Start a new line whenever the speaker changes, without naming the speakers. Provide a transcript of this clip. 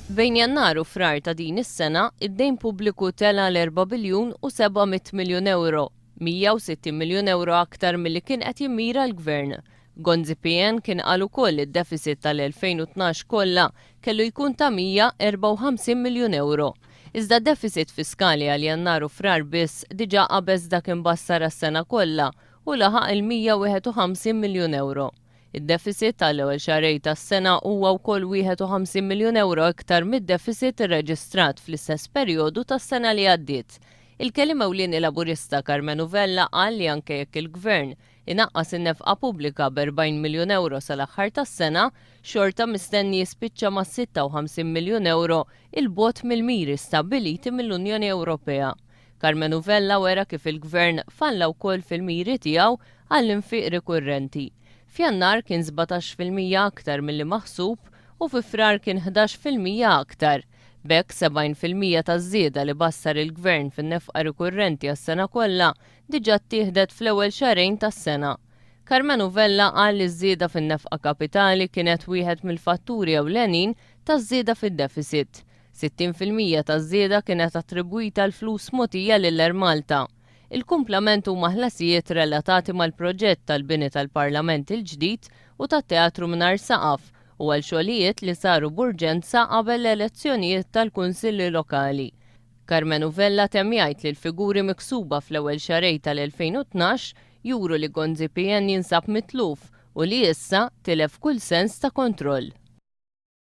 Bejn Jannar u Frar ta' din is-sena, id-dejn pubbliku tela' għal 4 biljun u 700 miljun ewro, 160 miljun ewro aktar milli kien qed jimmira l-Gvern. Gonzi PN kien qal ukoll li d-deficit tal-2012 kollha kellu jkun ta' 154 miljun ewro. Iżda d-deficit fiskali għal Jannar u Frar biss diġà qabeż dak imbassar għas-sena kollha u laħaq il-151 miljun ewro. Id-deficit għall-ewwel xahrejn tas-sena huwa wkoll 51 miljun ewro iktar mid-deficit irreġistrat fl-istess perjodu tas-sena li għaddiet. Il-Kelliem Ewlieni Laburista Karmenu Vella qal li anke jekk il-Gvern inaqqas in-nefqa pubblika b'40 miljun ewro sal-aħħar tas-sena, xorta mistenni jispiċċa ma' 56 miljun ewro 'il bogħod mill-miri stabbiliti mill-Unjoni Ewropea. Karmenu Vella wera kif il-Gvern falla wkoll fil-miri tiegħu għall-infiq rikurrenti. F'Jannar kien 17% aktar milli maħsub u fi Frar kien 11% aktar. B'hekk 70% taż-żieda li bassar il-Gvern fin-nefqa rikurrenti għas-sena kollha diġà ttieħdet fl-ewwel xahrejn tas-sena. Karmenu Vella qal li ż-żieda fin-nefqa kapitali kienet wieħed mill-fatturi ewlenin taż-żieda fid-deficit. 60% taż-żieda kienet attribwita għall-flus mogħtija lil Air Malta. Il-kumplament huma ħlasijiet relatati mal-proġett tal-bini tal-Parlament il-ġdid u tat-teatru mingħajr saqaf u għal xogħlijiet li saru b'urġenza qabel l-elezzjonijiet tal-Kunsilli Lokali. Karmenu Vella temm jgħid li l-figuri miksuba fl-ewwel xahrejn tal-2012 juru li Gonzi PN jinsab mitluf u li issa tilef kull sens ta' kontroll.